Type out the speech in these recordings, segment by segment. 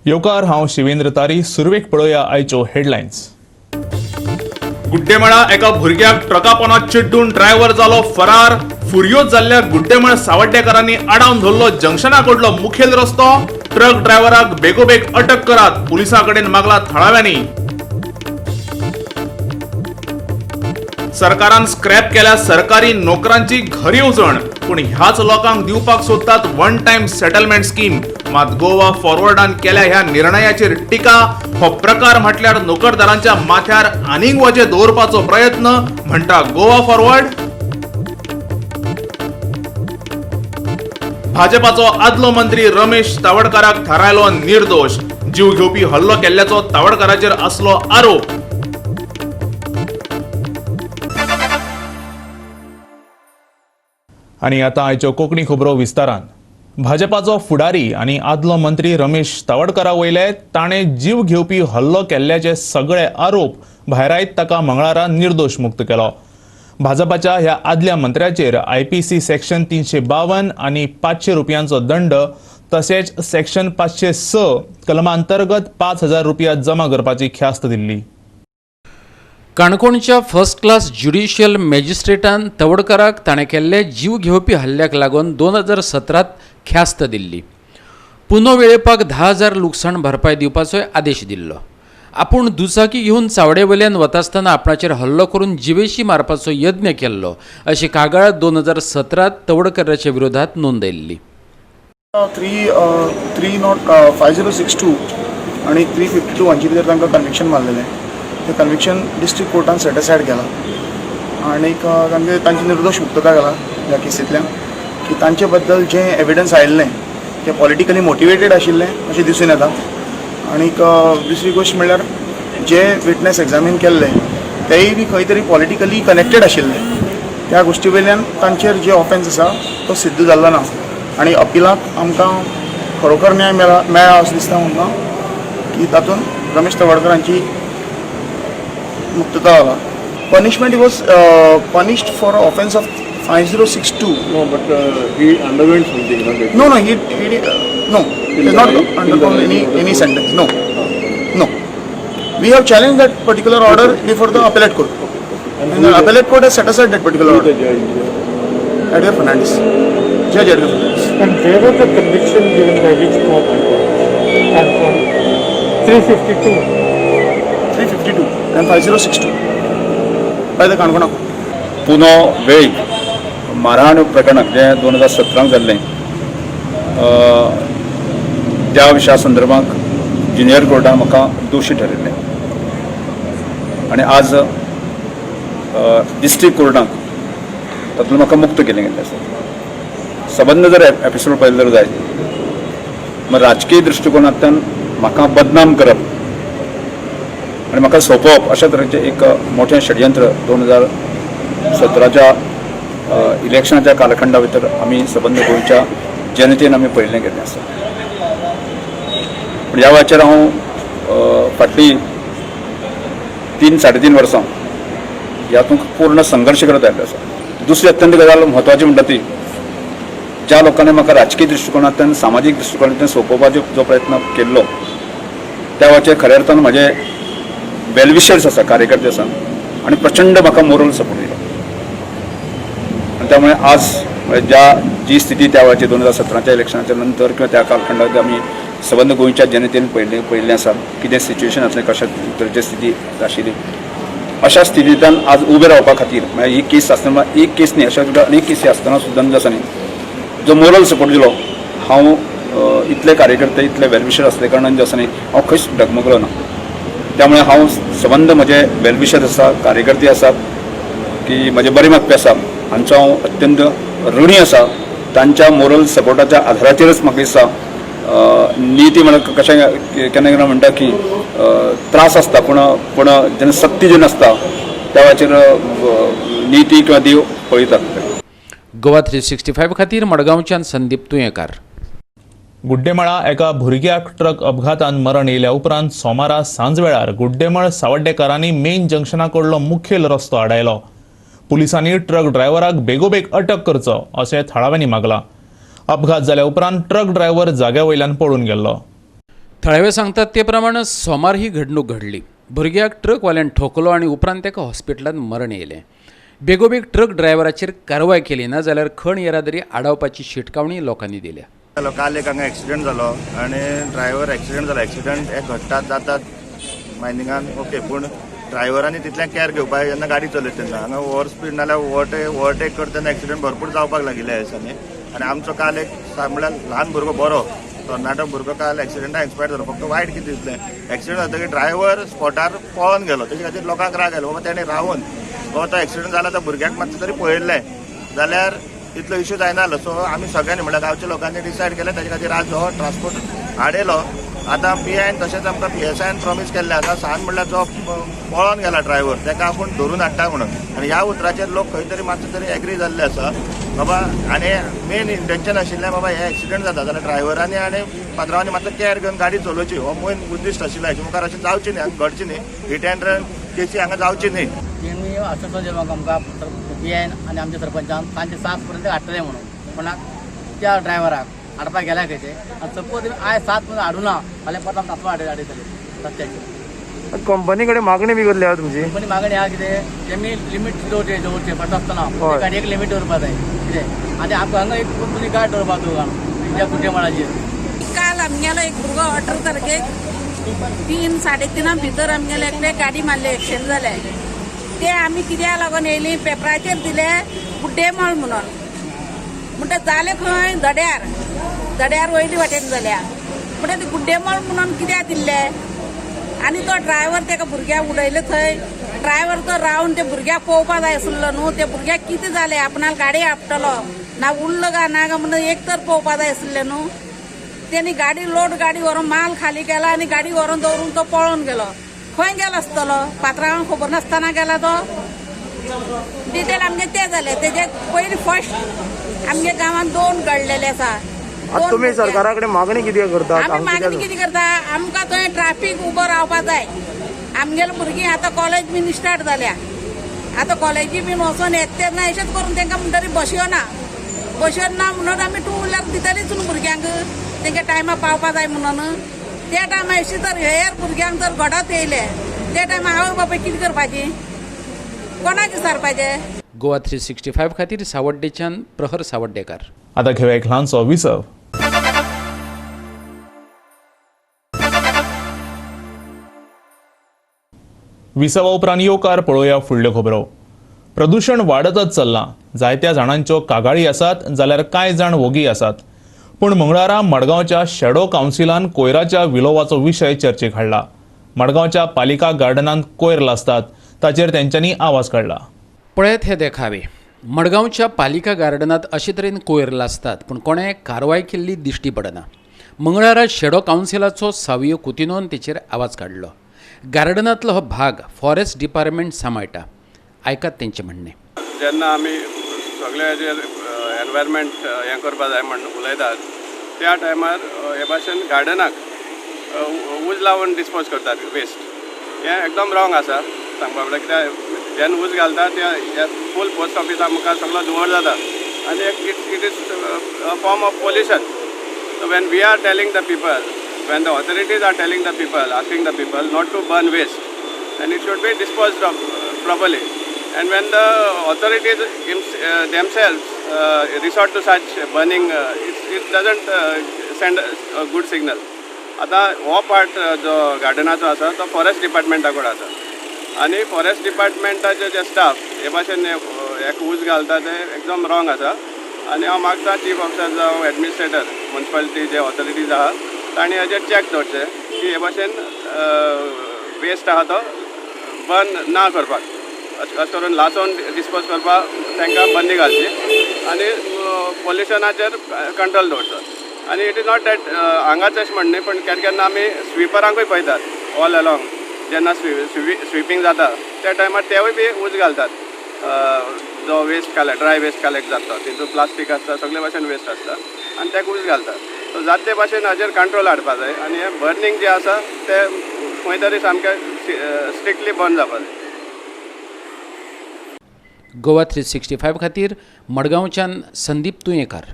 येवकार, हांव शिवेंद्र तारी. सुरवेक पळोवया आयच्यो हेडलायन्स. गुड्डेमळा एका भुरग्याक ट्रका पोंदा चिड्डून ड्रायव्हर जालो फरार. फुरयोज जाल्ल्या गुड्डेमळ सावड्डेकारांनी आडावन धरलो जंक्शना कडलो मुखेल रस्तो. ट्रक ड्रायव्हराक बेगोबेग अटक करात, पुलिसां कडेन मागला थळाव्यांनी. सरकारान स्क्रॅप केल्या सरकारी नोकरांची घर येवजण, पूण ह्याच लोकांक दिवपाक सोदतात वन टायम सेटलमेंट स्कीम. मात गोवा फॉरवर्डान केल्या ह्या निर्णयाचेर टिका. हो प्रकार म्हटल्यार नोकरदारांच्या माथ्यार आनीक वजें दवरपाचो प्रयत्न, म्हणटा गोवा फॉरवर्ड. भाजपाचो आदलो मंत्री रमेश तवडकाराक थारायलो निर्दोष. जीव घेवपी हल्लो केल्ल्याचो तवडकाराचेर आसलो आरोप. आनी आतां आयच्यो कोंकणी खबरो विस्तारान. भाजपाचो फुडारी आनी आदलो मंत्री रमेश तवडकारा वयले ताणें जीव घेवपी हल्लो केल्ल्याचे सगळे आरोप भायरायत ताका मंगळारा निर्दोश मुक्त केलो. भाजपाच्या ह्या आदल्या मंत्र्याचेर IPC section 352 आनी 500 रुपयांचो दंड तशेंच सेक्शन 506 कलमा अंतर्गत 5000 रुपया जमा करपाची ख्यास्त दिल्ली. काणकोणच्या फर्स्ट क्लास ज्युडिशियल मॅजिस्ट्रेटान तवडकाराक ताणें केल्ले जीव घेवपी हल्ल्याक लागून 2017 ख्यास्त दिल्ली. पुनो वेळेपाक 10,000 लुकसाण भरपाय दिवपाचोय आदेश दिल्लो. आपूण दुचाकी घेवन चावडे वयल्यान वतासतना आपणाचेर हल्लो करून जिवेशी मारपाचो यत्न केल्लो अशी कागाळ 2017 तवडकाराच्या विरोधात नोंदयल्ली. 3 not 5062 आनी 352 हांचे भितर तांकां कन्विक्शन मारलेलें. तें कन्विक्शन डिस्ट्रिक्ट कोर्टान सेट असायड केलां आनीक तांचे तांची निर्दोश मुक्तता केला ह्या केसींतल्यान की तांचे बद्दल जें एविडन्स आयिल्लें तें पॉलिटिकली मोटिवेटेड आशिल्लें अशें दिसून येता. आनीक दुसरी गोश्ट म्हणल्यार जे विटनेस एग्जामीन केल्ले तेय बी खंय तरी पॉलिटिकली कनेक्टेड आशिल्ले. त्या गोश्टी वयल्यान तांचेर जे ऑफेन्स आसा तो सिद्ध जाल्लो ना आनी अपिलाक आमकां खरोखर न्याय मेळ्ळा अशें दिसता आमकां की तातूंत रमेश तवडकर हांची मुक्तता जाला. Punishment was punished for offence of 5062. No, but he underwent something, not No, no, he no, he has not undergone any sentence. No, no. We have challenged that particular order before the appellate court. And the appellate court has set aside that particular order. The judge? Edgar Fernandez, Judge Edgar Fernandez. And where was the conviction given by which court? And from 352. 352 and 5062 by the Canacona court. Puno Velip मारहाण प्रकरणाक जें 2017 जाल्लें त्या विशया संदर्भात junior कोर्टान म्हाका दोशी ठरयल्लें आनी आज डिस्ट्रिक्ट कोर्टाक तातूंत म्हाका मुक्त केलें गेल्लें आसा. सबंद जर एपिसोड पळयलो जर जायत मग राजकीय दृश्टिकोनांतल्यान म्हाका बदनाम करप आनी म्हाका सोंपोवप अशा तरेचें एक मोठें षडयंत्र 2017च्या इलेक्शनाच्या कालखंडा भितर आमी सबंद गोंयच्या जनतेन आमी पळयल्लें गेल्लें आसा. पूण ह्या वेळाचेर हांव फाटलीं 3 3.5 वर्सां ह्यातून पूर्ण संघर्श करत आयिल्लो आसा. दुसरी अत्यंत गजाल म्हत्वाची म्हणटा ती ज्या लोकांनी म्हाका राजकीय दृश्टिकोनांतल्यान सामाजीक दृश्टिकोनांतल्यान सोंपोवपाचो जो प्रयत्न केल्लो त्या वेळाचेर खऱ्या अर्थान म्हजे वेलविशर्स आसा, कार्यकर्ते आसा आनी प्रचंड म्हाका मोरल सपोर्ट दिलो आनी त्यामुळे आज ज्या जी स्थिती त्या वेळाची 2017च्या इलेक्शनाच्या नंतर किंवा त्या कालखंडात आमी सबंद गोंयच्या जनतेन पळयल्लें आसा कितें सिच्युएशन आसलें, कशा तरेची स्थिती आशिल्ली. अशा स्थितींतल्यान आज उबे रावपा खातीर म्हळ्यार ही केस आसतना एक केस न्ही अशा सुद्दां अनेक केसी आसतना सुद्दां आसा न्ही जो मोरल सपोर्ट दिलो हांव इतले कार्यकर्ते इतले वेलविशर आसले कारणान जे आसा न्ही हांव खंयच डगमगलो ना. त्यामुळे हांव सबंद म्हजे वेलविशर आसा, कार्यकर्ते आसात की म्हजे बरे मागपी आसा हांचो हांव अत्यंत ऋणी आसा. तांच्या मोरल सपोर्टाच्या आधाराचेरच म्हाका दिसता नीती म्हणल्यार कशें केन्ना केन्ना म्हणटा की त्रास आसता पूण पूण जेन्ना सक्ती जेन्ना आसता त्या वेळाचेर नीती किंवा देव पळयतात. गोवा 365 खातीर मडगांवच्यान संदीप तुयेंकार. गुड्डेमळा एका भुरग्याक ट्रक अपघातान मरण येयल्या उपरांत सोमारा सांजवेळार गुड्डेमळ सावड्डेकारांनी मेन जंक्शना कडलो मुखेल रस्तो आडायलो. पुलिसांनी ट्रक ड्रायव्हराक बेगोबेग अटक करचो अशें थळाव्यांनी मागलां. अपघात जाल्या उपरांत ट्रक ड्रायव्हर जाग्या वयल्यान पळून गेल्लो. थळावे सांगतात ते प्रमाण सोमार ही घडणूक घडली. भुरग्याक ट्रकवाल्यान ठोकलो आनी उपरांत ताका हॉस्पिटलांत मरण येयलें. बेगोबेग ट्रक ड्रायव्हराचेर कारवाय केली ना जाल्यार खण येरादारी आडावपाची शिटकावणी लोकांनी दिल्या. काल एक हांगा एक्सिडंट जालो आनी ड्रायव्हर एक्सिडंट जालो. एक्सिडंट हे घडटात जातात मायनिंगान, ओके, पूण ड्रायव्हरांनी तितलें कॅर घेवपाक जेन्ना गाडी चलयता तेन्ना. हांगा ओवर स्पीड नाल्यार ओवरटेक करता तेन्ना एक्सिडंट भरपूर जावपाक लागिल्ले ह्या दिसांनी. आनी आमचो काल एक म्हणल्यार ल्हान भुरगो, बरो तरणाटो भुरगो काल एक्सिडंटान एक्सपायर जालो. फक्त वायट कितें दिसलें, एक्सिडंट जातकीर ड्रायव्हर स्पॉटार पळोवन गेलो, तेजे खातीर लोकांक राग आयलो. बाबा तेणें रावन बाबा तो एक्सिडंट जाला तो भुरग्याक मातसो तरी पळयल्लें जाल्यार तितलो इश्यू जायना आसलो. सो आमी सगळ्यांनी म्हणल्यार गांवच्या लोकांनी डिसायड केलें ताजे खातीर आज हो ट्रान्सपोर्ट आडयलो. आतां पी.आय.न तशेंच आमकां पी.एस.आय.न प्रॉमीस केल्लें आसा, सांज म्हणल्यार जो पळोवन गेला ड्रायव्हर ताका आपूण धरून हाडटा म्हणून. आनी ह्या उतराचेर लोक खंय तरी मातसो तरी एग्री जाल्ले आसा बाबा. आनी मेन इंटेन्शन आशिल्लें बाबा हे एक्सिडंट जाता जाल्यार ड्रायव्हरांनी आनी पात्रांवांनी मातसो कॅर घेवन गाडी चलोवची, हो मेन उद्दिश्ट आशिल्लो. हाचे मुखार अशें जावचें न्ही, हांगा घडचें न्ही, हिट एंड रन केसी हांगा जावची न्ही. तेणी आश्वासन दिलें म्हाका, आमकां पी.आय.न आनी आमच्या सरपंचान सांजचे 7 पर्यंत हाडटले म्हणून. पण त्या ड्रायव्हराक हाडपाक गेल्या खंय ते, आनी सपोज आयज 7 पर्यंत हाडूना जाल्यार परत आमी तासो हाडयतले रस्त्याचेर. कंपनी कडेन मागणी बी कसली आहा तुमची? कंपनी मागणी आहा कितें तेमी लिमीट दवरचे दवरचे फट आसतना गाडयेक लिमीट दवरपा जाय कितें. आनी आमकां हांगा एक तुमी गाड दवरपा तुका त्या कुटे मळाचेर. काल आमगेलो एक भुरगो 18 तारखेक 3 साडे 3 भितर आमगेले एकले गाडी मारली, एक्सिडंट जाले. ते आमी कित्याक लागून येयली, पेपराचेर दिले गुड्डेमळ म्हणून. म्हणटा जालें खंय धड्यार, धड्यार वयली वाटेन जाल्या. म्हणटा ते गुड्डेमळ म्हणून कित्याक दिल्ले. आनी तो ड्रायव्हर तेका भुरग्याक उडयले थंय. ड्रायव्हर तो रावन ते भुरग्याक पळोवपा जाय आसलो न्हू, ते भुरग्याक कितें जालें, आपणाक गाडी आपटलो ना उरलो काय ना काय म्हणून एक तर पळोवपा जाय आसलें न्हू. तेणी गाडी लोड गाडी व्हरून माल खाली केला आनी गाडी व्हरून दवरून तो पळोवन गेलो. खंय गेलो आसतलो पात्रांवांक खबर नासतना गेला तो. डिटेल आमगे ते जाले. तेजे पयलीं फर्स्ट आमगे गांवांत 2 घडलेले आसा. तुमी सरकारा कडेन मागणी कितें करता? आमी मागणी कितें करता, आमकां थंय ट्राफीक उबो रावपा जाय. आमगेले भुरगीं आतां कॉलेज बीन स्टार्ट जाल्या, आतां कॉलेजी बीन वचोन येता तेन्ना अशेंच करून तांकां म्हणटरी बसयो ना, बसयो ना म्हणून आमी 2 व्हिलर दितलीच न्हू भुरग्यांक, तेंच्या टायमार पावपा जाय म्हणून. त्या टायमार अशें जर हेर भुरग्यांक जर घडत येयले त्या टायमार आवय बापाय कितें करपाची, कोणाक विचारपाचें? गोवा 365 खातीर सावड्डेच्यान प्रहर सावड्डेकार. आतां घेवया एक ल्हानसो विसव. विसवा उपरांत येवकार पळोवया फुडल्यो खबरो. प्रदूशण वाडतच चल्लां, जायत्या जाणांच्यो कागाळी आसात जाल्यार कांय जाण वोगी आसात. पूण मंगळारा मडगांवच्या शॅडो कावन्सिलान कोयराच्या विलोवाचो विशय चर्चेक हाडला. मडगांवच्या पालिका गार्डनांत कोयर लासतात ताचेर तेंच्यांनी आवाज काडला. पळयत हे देखावे, मडगांवच्या पालिका गार्डनांत अशे तरेन कोयर लासतात पूण कोणें कारवाय केल्ली दिश्टी पडना. मंगळारा शॅडो कावन्सिलाचो सावियो कुतिनोन तेचेर आवाज काडलो. गार्डनांतलो हो भाग फॉरेस्ट डिपार्टमेंट सांबाळटा. आयकात तेंचें म्हणणें. जेन्ना आमी सगळे हाजेर एनवायरमेंट हें करपा जाय म्हण उलयतात त्या टायमार हे भाशेन गार्डनाक उज लावन डिस्पोज करतात वेस्ट. हें एकदम रॉंग आसा सांगपा म्हणल्यार, कित्याक जेन्ना उज घालता त्या फूल पोस्ट ऑफिसा मुखार सगळो धुंवर जाता आनी it is a form of pollution. So when we are telling the people, when the authorities are telling the people, asking the people not to burn waste and it should be disposed of properly, and when the authorities themselves resort to such burning, it doesn't send a good signal. आता हो part जो गार्डनाचो आसा तो forest डिपार्टमेंटा कडेन आसा आनी forest डिपार्टमेंटाचे जे staff हे भाशेन एक ऊस घालता ते एकदम रॉंग आसा. आनी हांव मागता चीफ ऑफिसर जावं एडमिनिस्ट्रेटर म्युनिसिपालिटी जे ऑथॉरिटीज आहा तांणी हाजेर चॅक दवरचें की हे भाशेन वेस्ट आहा तो बर्न ना करपाक, अशें करून लासोवन डिस्पोज करपाक तांकां बंदी घालची आनी पोल्युशनाचेर कंट्रोल दवरचो. आनी it is not that हांगाच अशें म्हण न्ही, पूण केन्ना केन्ना आमी स्विपरांकूय पळयतात ऑल अलोंग, जेन्ना स्विपींग जाता त्या टायमार तेवूय बी उज घालतात. जो waste collect, dry waste collect जाता तितून प्लास्टीक आसता, सगळे भाशेन वेस्ट आसता आनी ताका उज घालतात. सो जाता ते भाशेन हाजेर कंट्रोल हाडपा जाय आनी हें बर्नींग जें आसा तें खंय तरी सामकें स्ट्रिक्टली बंद जावपा जाय. गोवा 365 खातीर मडगांवच्यान संदीप तुयेंकार.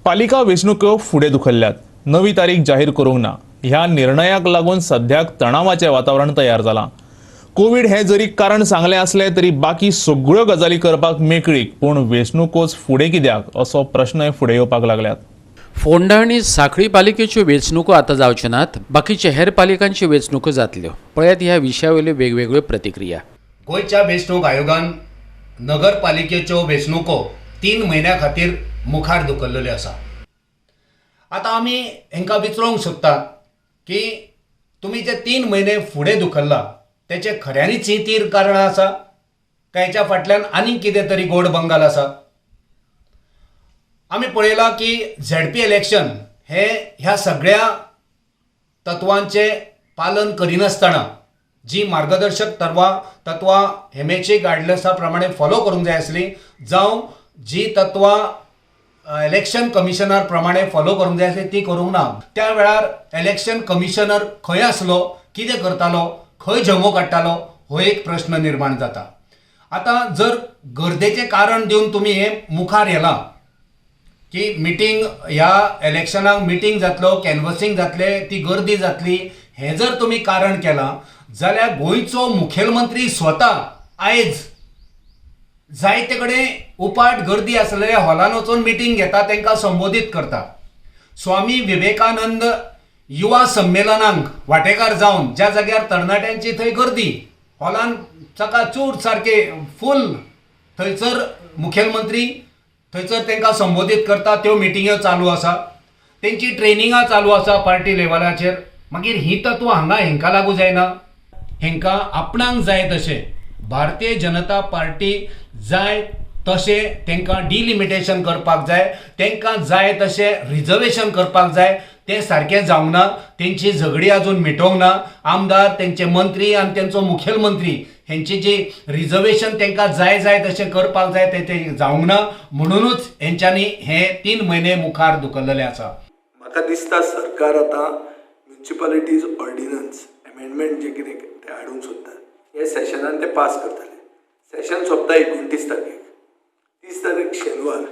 पालिका वेंचणुक्यो फुडें धुकल्ल्यात, नवी तारीख जाहीर करूंक ना. ह्या निर्णयाक लागून सद्याक तणावाचें वातावरण तयार जालां. कोवीड हें जरी कारण सांगलें आसलें तरी बाकी सगळ्यो गजाली करपाक मेकळीक, पूण वेंचणुकोच फुडें कित्याक असो प्रश्नय फुडें येवपाक लागल्यात. फोंडा आनी साखळी पालिकेच्यो वेंचणुको आतां जावच्यो नात, बाकीचे हेर पालिकांच्यो वेंचणुको जातल्यो. पळयात ह्या विशया वयल्यो वेगवेगळ्यो प्रतिक्रिया. गोंयच्या वेंचणूक आयोगान नगरपालिकेच्यो वेंचणुको 3 म्हयन्या खातीर मुखार धुकल्लेल्यो आसा. आतां आमी हांकां विचारूंक सोदता की तुमी जे 3 म्हयने फुडें धुकल्ला तेचे खऱ्यांनीच ही 3 कारणां आसा काय हेच्या फाटल्यान आनीक कितें तरी गोड बंगाल आसा? आमी पळयलां की झेडपी इलेक्शन हे ह्या सगळ्या तत्वांचें पालन करिनासतना जी मार्गदर्शक तत्वां एमएचए गायडलन्सा प्रमाणे फॉलो करूंक जाय आसली, जावं जी तत्वां इलेक्शन कमिशनर प्रमाणे फॉलो करूंक जाय आसली ती करूंक ना. त्या वेळार इलेक्शन कमिशनर खंय आसलो, कितें करतालो, खंय जमो काडटालो हो एक प्रश्न निर्माण जाता. आतां जर गर्देचें कारण दिवन तुमी हें मुखार येलां की मिटींग ह्या इलेक्शनाक मिटींग जातलो, कॅनवसींग जातलें, ती गर्दी जातली, हें जर तुमी कारण केलां जाल्यार गोंयचो मुखेलमंत्री स्वता आयज जायते कडेन उपाट गर्दी आसलेल्या हॉलान वचून मिटींग घेता, तांकां संबोधीत करता. स्वामी विवेकानंद युवा संमेलनाक वांटेकार जावन ज्या जाग्यार तरणाट्यांची थंय गर्दी, हॉलान चकाचूर सारके फूल, थंयसर मुखेलमंत्री थंयसर तांकां संबोधीत करता. त्यो मिटिंग्यो चालू आसा, तेंची ट्रेनिंगां चालू आसा पार्टी लेवलाचेर. मागीर हीं तत्वां हांगा हेंकां लागू जायना? हेंकां आपणाक जाय तशें भारतीय जनता पार्टी जाय तशें तांकां डिलिमिटेशन करपाक जाय, तांकां जाय तशें रिजर्वेशन करपाक जाय. तें सारकें जावंक ना, तेंची झगडी अजून मिटोवंक ना. आमदार, तेंचे मंत्री आनी तेंचो मुखेलमंत्री हेंची जी रिजर्वेशन तांकां जाय जाय तशें करपाक जाय तें जावंक ना, म्हणुनूच हेंच्यांनी हे 3 म्हयने मुखार धुकल्लेले आसा. म्हाका दिसता सरकार आतां म्युनिसिपालिटीज ऑर्डिनन्स अमेंडमेंट जें कितें तें हाडूंक सोदता. हे सेशनान ते पास करतले. सेशन सोंपता 29 तारखेक, 30 तारीख शेनवार,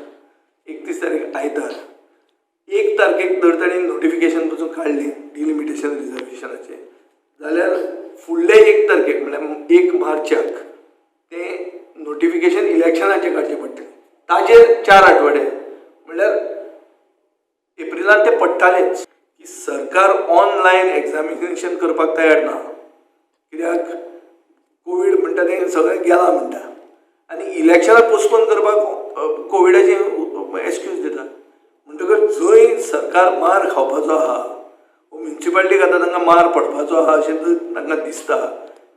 31 तारीख आयतार, 1 तारखेक जर तांणी नोटिफिकेशन पसून काडलें डिलिमिटेशन रिजर्वेशनाचें जाल्यार फुडले 1 तारखेक म्हणल्यार 1 मार्चाक तें नोटिफिकेशन इलेक्शनाचें काडचें पडटलें. ताजेर 4 आठवडे म्हणल्यार एप्रिलान तें पडटालेंच. की सरकार ऑनलायन एग्जामिनेशन करपाक तयार ना, कित्याक कोवीड म्हणटा तें सगळें गेलां म्हणटा आनी इलेक्शनां पोस्टपोन करपाक कोविडाचें एक्सक्यूज दिता. म्हणटकच जंय सरकार मार खावपाचो आहा, म्युनिसिपालिटीक आतां तांकां मार पडपाचो आहा अशें तांकां दिसता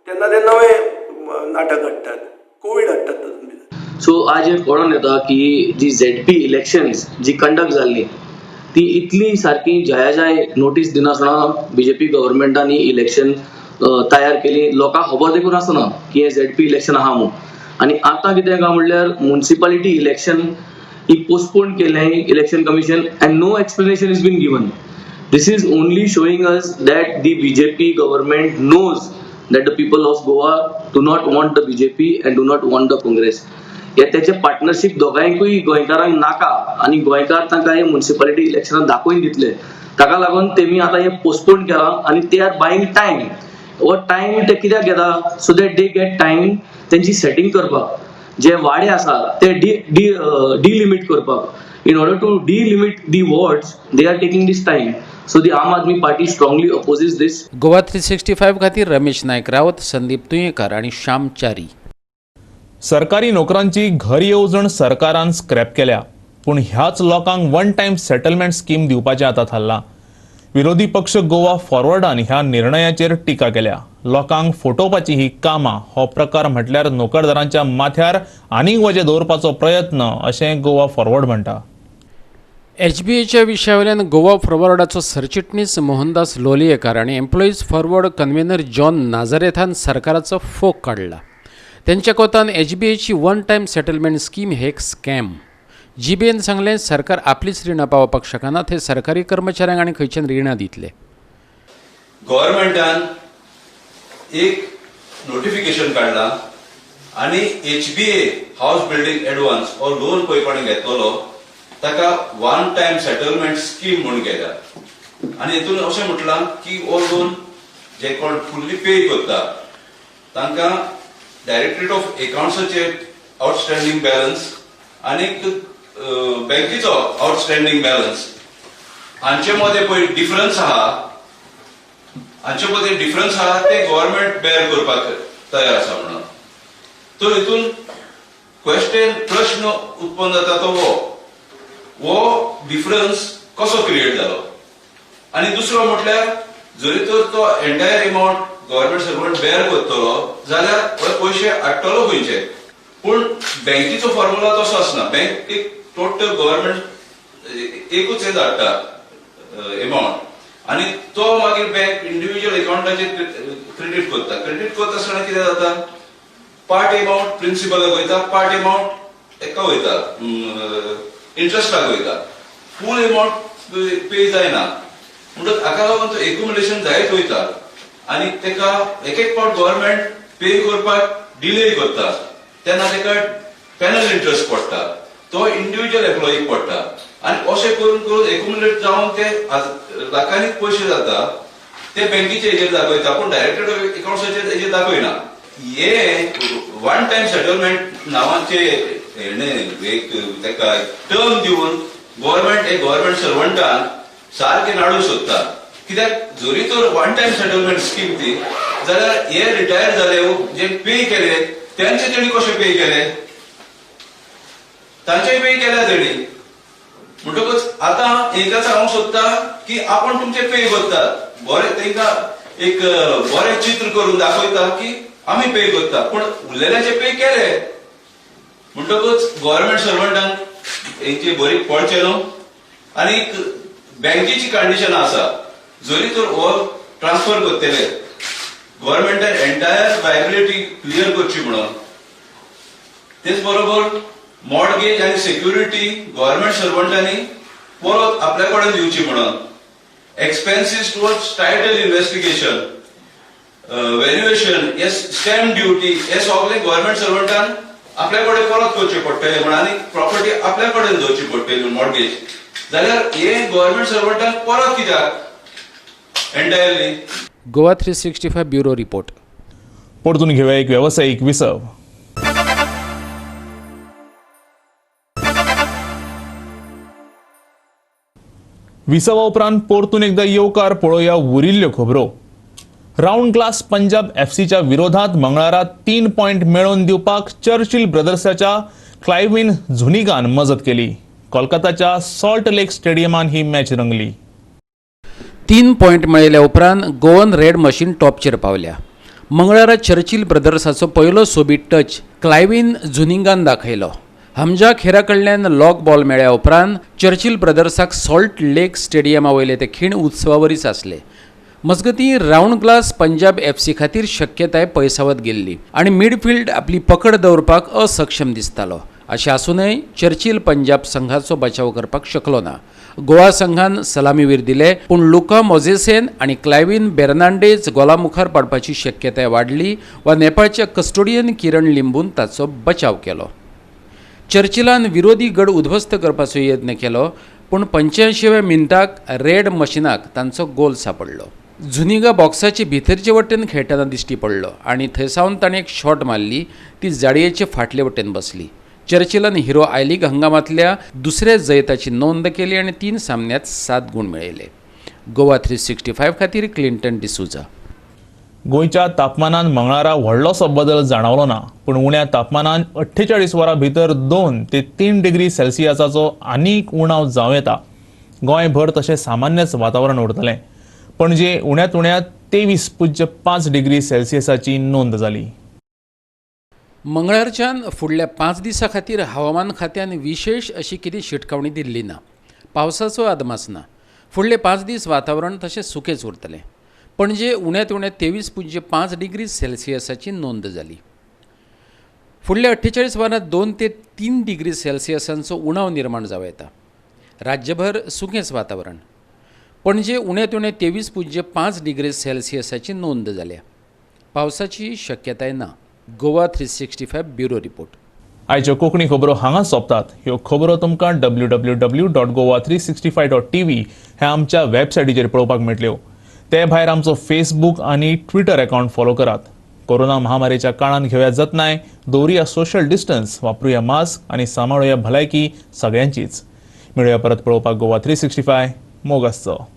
तेन्ना ते नवें नाटक हाडटात, कोवीड हाडटात तातूंत भितर. सो आज हें कळोन येता की जी झेडपी इलेक्शन्स जी कंडक्ट जाल्ली ती इतली सारकी जाय नोटीस दिनासतना बीजेपी गव्हर्मेंटान ही इलेक्शन तयार केली. लोकांक खबर देखून आसना की हें झेडपी इलेक्शन आहा म्हणून. आनी आतां कितें काय म्हणल्यार म्युनिसिपालिटी इलेक्शन ही पोस्टपोन केलें election commission and no explanation is been given. This is only showing us that the BJP government knows that the people of Goa do not want the BJP and do not want the Congress. हे तेचे partnership दोगांयकूय गोंयकारांक नाका आनी गोंयकार तांकां हे municipality इलेक्शनाक दाखोवन दितले. ताका लागून तेमी आतां हें पोस्टपोन केलां आनी they are buying time. हो टायम ते कित्याक घेता? So that they get time तेंची सेटींग करपाक, जे वाडे आसा ते डिलिमीट करपाक. In order to delimit the wards they are taking this time. So the Aam Aadmi Party strongly opposes this. Goa 365 खातीर रमेश नायक रावत, संदीप तुयेंकार आनी श्याम च्यारी. सरकारी नोकरांची घर येवजण सरकारान स्क्रॅप केल्या, पूण ह्याच लोकांक वन टायम सेटलमेंट स्कीम दिवपाचें आतां थारलां. विरोधी पक्ष गोवा फॉरवर्डान ह्या निर्णयाचेर टिका केल्या. लोकांक फटोवपाची ही कामां हो प्रकार म्हटल्यार नोकरदारांच्या माथ्यार आनीक वजें दवरपाचो प्रयत्न अशें गोवा फॉरवर्ड म्हणटा. एचबीएच्या विशयावयल्यान गोवा फॉरवर्डाचो सरचिटणीस मोहनदास लोलयेकार आनी एम्प्लॉईज फॉरवर्ड कन्व्हेनर जॉन नाझारेथान सरकाराचो फोग काडला. तेंच्या कोतान एचबीएची वन टायम सेटलमेंट स्कीम हे एक स्कॅम. जीबीएन सांगलें सरकार आपलीच रिणां पावोवपाक शकना, थंय सरकारी कर्मचाऱ्यांक आनी खंयच्यान रिणां दितले. गव्हर्मेंटान एक नोटिफिकेशन काडला आनी एचबीए हावस बिल्डिंग एडवान्स हो लोन पळय कोणें घेतलेलो ताका वन टायम सेटलमेंट स्कीम म्हूण केल्या. आनी हितून अशें म्हटलां की हो लोन जे कोण फुल्ली पे करता तांकां डायरेक्टरेट ऑफ एकावंट्साचे आउटस्टँडींग बॅलन्स आनी बँकेचो आउटस्टँडींग बॅलन्स हांचे मदें पळय डिफरन्स आहा, हांचे मदें डिफरन्स आहा ते गव्हर्मेंट बेर करपाक तयार आसा म्हणून. तर हितून क्वेश्चन प्रश्न उत्पन्न जाता तो हो डिफरन्स कसो क्रिएट जालो. आनी दुसरो म्हटल्यार जरी तर तो entire amount government servant bear करतलो जाल्यार हे पयशे हाडटलो खंयचे, पूण बँकेचो फॉर्मुला तसो आसना. बँक एक टोटल गव्हर्मेंट एकूच हे धाडटा एमावंट आनी तो मागीर बँक इंडिव्हिज्युअल एकावंटाचेर क्रेडीट करता. क्रेडीट करता आसतना कितें जाता, पार्ट एमावंट प्रिन्सिपलाक वयता, पार्ट एमावंट एका वयता इंट्रस्टाक वयता, फूल एमावंट पे जायना. म्हणटकच हाका लागून तो एक्युमुलेशन जायत वयता आनी तेका एक एक फावट गव्हर्मेंट पे करपाक डिले करता तेन्ना तेका पॅनल इंट्रस्ट पडटा, तो इंडिव्हिज्युअल एम्प्लॉईक पडटा आनी अशें करून करून एक्युमुलेट जावन ते लाखांनी पयशे जाता ते बँकेचे हेजेर दाखयता पूण डायरेक्टेड एकावंट्साचेर हेजेर दाखयना. हे वन टायम सेटलमेंट नांवाचे हेणे एक तेका टर्म दिवन गव्हर्मेंट एक गव्हर्मेंट सर्वंटान सारकें नाडूंक सोदता. कित्याक जरी तर वन टायम सेटलमेंट स्कीम ती जाल्यार हे रिटायर जाले जे पे केले त्यांचे तेणी कशे पे केले, तांचे पे केल्या तेणी. म्हणटकच आतां हेंकां सांगूंक सोदता की आपण तुमचे पे करता, बरें तेंकां एक बरें चित्र करून दाखयता की आमी पे करता पूण उरलेल्याचे पे केले. म्हणटकच गव्हर्मेंट सर्वंटांक हेंची बरी पळचें न्हू. आनी बँकेची कंडिशन आसा जरी तर हो ट्रान्सफर करतले गव्हर्मेंटान एंटायर लायबिलिटी क्लियर करची म्हणून, तेच बरोबर मॉर्गेज आनी सेक्युरिटी गव्हर्मेंट सर्वंटांनी परत आपल्या कडेन दिवची म्हणून, expenses towards title investigation, valuation, हे स्टॅम्प ड्युटी हे सगळे गव्हर्मेंट सर्वंटान आपल्या कडेन परत करचे पडटले म्हणून आनी प्रॉपर्टी आपल्या कडेन दवरची पडटली मॉर्गेज, जाल्यार हे गव्हर्मेंट सर्वंटांक परत कित्याक entirely. Goa 365 bureau report. परतून घेवया एक वेवसायीक विसव. विसवा उपरांत परतून एकदा येवकार पळोवया उरिल्ल्यो खबरो. रावंड ग्लास पंजाब एफसीच्या विरोधात मंगळारा 3 पॉयंट मेळोवन दिवपाक चर्चिल ब्रदर्साच्या क्लायविन झुनिगान मजत केली. कोलकाताच्या सॉल्ट लेक स्टेडियमान ही मॅच रंगली. 3 पॉयंट मेळयल्या उपरांत गोवन रेड मशीन टॉपचेर पावल्या. मंगळारा चर्चिल ब्रदर्साचो पयलो सोबीत टच क्लायविन झुनिंगान दाखयलो. हमजा खेरा कडल्यान लॉक बॉल मेळ्या उपरांत चर्चिल ब्रदर्साक सॉल्ट लेक स्टेडियमा वयले ते खीण उत्सवावरीच आसले. मजगतीं रावंड ग्लास पंजाब एफसी खातीर शक्यताय पयसावत गेल्ली आनी मिडफिल्ड आपली पकड दवरपाक असक्षम दिसतालो. अशें आसूनय चर्चिल पंजाब संघाचो बचाव करपाक शकलो ना. गोवा संघान सलामीवीर दिले पूण लुका मोजेसेन आनी क्लायविन बेर्नांडेज गोला मुखार पाडपाची शक्यताय वाडली वा नेपाळच्या कस्टोडियन किरण लिंबून ताचो बचाव केलो. चर्चिलान विरोधी गड उद्ध्वस्त करपाचो यत्न केलो पूण 85व्या मिनटाक रेड मशिनाक तांचो गोल सापडलो. झुनिगा बॉक्साचे भितरचे वटेन खेळटना दिश्टी पडलो आनी थंयसावन ताणें एक शॉट मारली ती जाळयेचे फाटले वटेन बसली. चर्चिलान हिरो I league हंगामांतल्या दुसऱ्या जैताची नोंद केली आनी 3 सामन्यांत 7 गूण मेळयले. गोवा 365 खातीर क्लिंटन डिसुजा. गोंयच्या तापमानान मंगळारा व्हडलोसो बदल जाणवलो ना पूण उण्या तापमानान 48 वरां भितर 2 ते 3 डिग्री सेल्सियसाचो आनीक उणाव जावं येता. गोंयभर तशें सामान्यच वातावरण उरतलें. पणजे उण्यांत उण्या 23.5 डिग्री सेल्सियसाची नोंद जाली. मंगळारच्यान फुडल्या 5 दिसां खातीर हवामान खात्यान विशेष अशी कितें शिटकावणी दिल्ली ना. पावसाचो अदमास ना. फुडले 5 दीस वातावरण तशें सुकेंच उरतलें. पणजे उण्यांत उणें 23.5 डिग्री सेल्सियसाची नोंद जाली. फुडल्या 48 वरांत 2 ते 3 डिग्री सेल्सियसांचो उणाव निर्माण जावं येता. राज्यभर सुकेंच वातावरण. पणजे उण्यांत उणें 23.5 डिग्री सेल्सियसाची नोंद जाल्या. पावसाची शक्यताय ना. Goa 365 bureau report. आयच्यो कोंकणी खबरो हांगा सोंपतात. ह्यो खबरो तुमकां www.goa365.tv ह्या आमच्या वेबसायटीचेर पळोवपाक मेळटल्यो. ते भायर आमचो फेसबूक आनी ट्विटर अकाउंट फॉलो करात. कोरोना महामारीच्या काळान घेवया जतनाय, दवरुया सोशल डिस्टन्स, वापरुया मास्क आनी सांबाळुया भलायकी सगळ्यांचीच. मेळुया परत पळोवपाक गोवा 365. मोग आसचो.